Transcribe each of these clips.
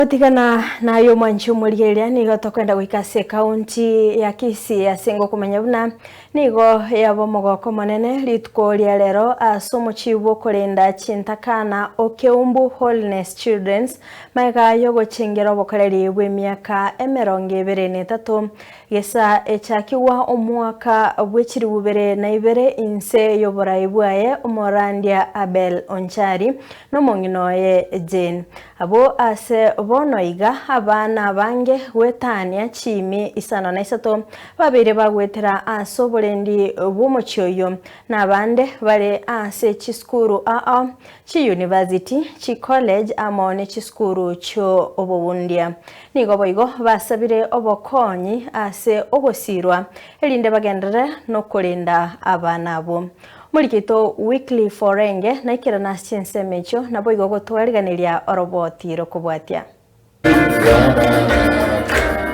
Gotigana naye omwanchi omorigereria nigo tokwenda goika ase ekaunti ya Kisii ase ngokomanya buna nigo yaba omogoko omonene rituko ria rero ase omochie bw'okorenda chintakana o Keumbu Holiness Children's magega yogochengera obokoreri bw'emiaka 23 Gesa echakigwa omwaka bwe chilifu bere na ibere inse y'oborai bwaye omorandia Abel Onchari nomong'ina oye Jane. Abwo ase bono iga abana abange goetania chiimi isano na isato babeire bagoetera ase oborendi bw'omochie oyio, na abande bare ase chisukuru ao, chiyunivasiti, chicollege amo ne chisukuru chi'obobundia. Nigo boigo basabire obokonyi ase ogosiirwa, erinde bagenderere nokorenda abana abwo. Omoriki oito Wycliffe Orenge naikerane ase chinsemo echio, naboigo gotwariganeria oroboti rokobwatia.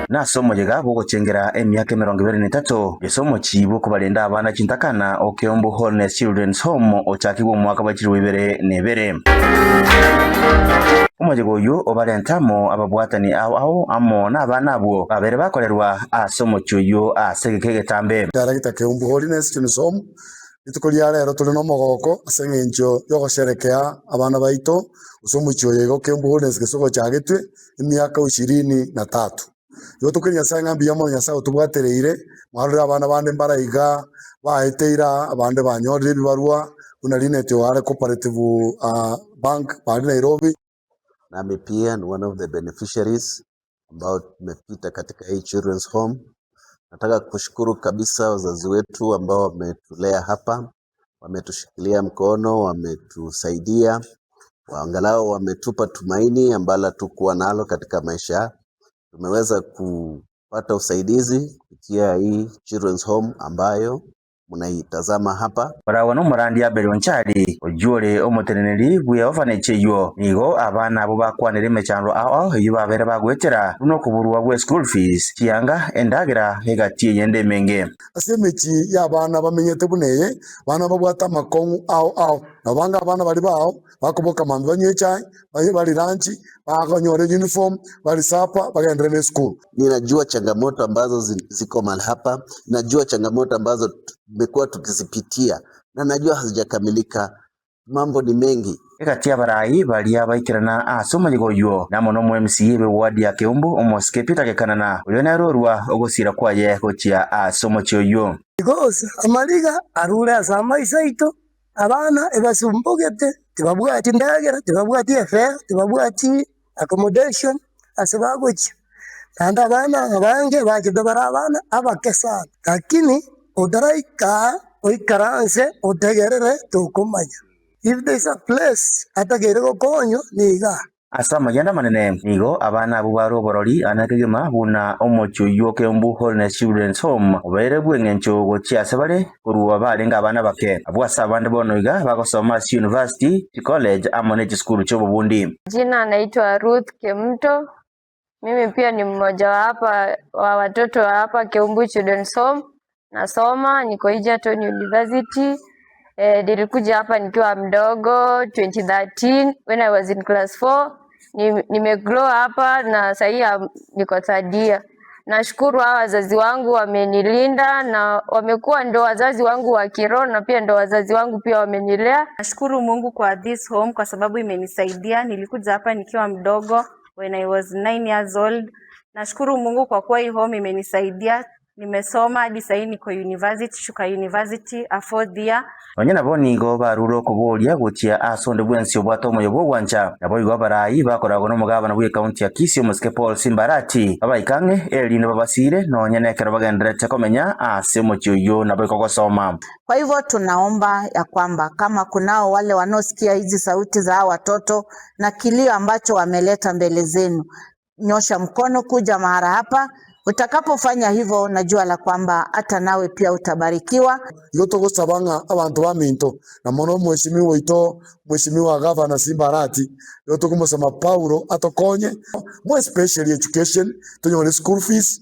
Nase omoyega bw'ogochengera emiaka 23, ase omochie bw'okobarenda abana chintakana o Keumbu Wholeness Children's Home ochakigwe omwaka bwa 2002. Omoyega oyio obarente amo ababwatani ao ao amo nabana abwo babere bakorerwa ase omochie oyio ase egeka egetambe. Director Keumbu Holiness Children's Home, Rituko ria rero tore nomogooko ase eng'encho y'ogosherekea abana baito gose omochie oyo iga o Keumbu Holiness gose ogochagetwe emiaka ishirini na tatu. Igo tokoira Nyasae ng'a mbuya mono Nyasae otobwatereire, mwarorire abana bande mbare iga baeteire aa, abande banyorire ebibarua buna Linet oare Cooperative Bank baria Nairobi. Nami pia ni one of the beneficiaries ambao tumepita katika hii children's home. Nataka kushukuru kabisa wazazi wetu ambao wametulea hapa, wametushikilia mkono, wametusaidia, angalau wametupa tumaini ambalo hatukuwa nalo katika maisha. Tumeweza kupata usaidizi kupitia hii children's home ambayo mnaitazama hapa. Barabwo nomorandia Abel Onchari, oyio ore omoteneneri bw'eorphanage eyio. Nigo abana abwo bakwanire emechando ao ao eyio babere bagoetera, buna okoborwa gwe school fees, chianga, endagera, egati eyende emenge. Ase emechie y'abana bamenyete buna eye, abana babwate amakong'u ao ao, nabo bange abana baria bao bakoboka mambia banywe echae, baye barie lunch, bakonyora uniform, barie supper, bagenderere ne esukuru. Ninajua changamoto ambazo ziko mahali hapa, najua changamoto ambazo tumekuwa tukizipitia na najua hazijakamilika. Mambo ni mengi. Egati y'abarai baria baikerana ase omoyega oyio, na amo nomo MCA b'eward ya Keumbu, omosike Peter Gekanana, oyo nere orua ogosiira kwaye gochia ase omochie oyio. Because amariga arure ase amaiso aito, abana ebasumbogete, tibabwati ndagera, tibabwati efare, tibabwati accommodation ase bagochia. Naende abana abange bachete bare abana abake sana, lakini otaraika aa oikaranse otegerere tokomanya. If there is a place atakeire gokonywa niga. Ase amagenda amanene nigo abana abwo bare oborori ane kegima buna omochie oyio o Keumbu Holiness Children's Home obeire bw'engencho gochia ase bare korwa barenge abana abake. Abwo ase abande bono iga bagosoma ase chiyunivasiti, chicollege amo ne chisukuru chi'obobundi. Jina naitwa Ruth Kemunto, mimi pia ni mmoja wa hapa wa watoto wa hapa Keumbu Children's Home. Nasoma niko Egerton University. Eh, nilikuja hapa nikiwa mdogo 2013 when I was in class 4. Nimegrow hapa na sahii niko third year. Nashukuru hawa wazazi wangu wamenilinda na wamekuwa ndo wazazi wangu wa kiroho na pia ndo wazazi wangu pia wamenilea. Nashukuru Mungu kwa this home kwa sababu imenisaidia. Nilikuja hapa nikiwa mdogo when I was 9 years old. Nashukuru Mungu kwa kuwa hii home imenisaidia. Nimesoma hadi sahii niko university, Chuka University, a fourth year. Nonya nabo nigo barure okoboria gochia ase onde bwensi obwate omoyo bw'ogwancha. Naboigo abarai bakoragwa nomogabana bw'ekaunti ya Kisii omosike Paul Simba Arati babaike ang'e erinde babasiire nonya nekero bagendererete komenya ase omochie oyio naboigo gosoma. Kwa hivyo tunaomba ya kwamba kama kunao wale wanaosikia hizi sauti za hawa watoto na kilio ambacho wameleta mbele zenu, nyosha mkono kuja mahali hapa. Utakapofanya hivyo, najua la kwamba hata nawe pia utabarikiwa. Igo togosaba ng'a abanto baminto, na mono omweshimiwa oito, Mweshimiwa Gavana Simba Arati, igo tokomosaba Paulo atokonye, more especially education, tonyore school fees.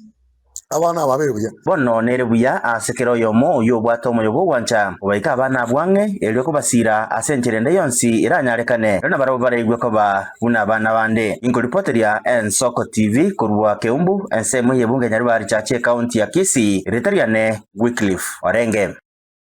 Abana aba babe buya. Bono nere buya ase kera oyomo oyio obwate omoyo bw'ogwancha kobaika abana abwo ang'e, erio kobasiira ase enchera ende yonsi eranyarekane, erio nabarabwo baraigwe koba buna abana bande. Inkoripoteria Ensoko TV korwa Keumbu, ensemo y'ebunge Nyaribari Church, Ekaunti ya Kisii, erieta riane Wycliffe Orenge.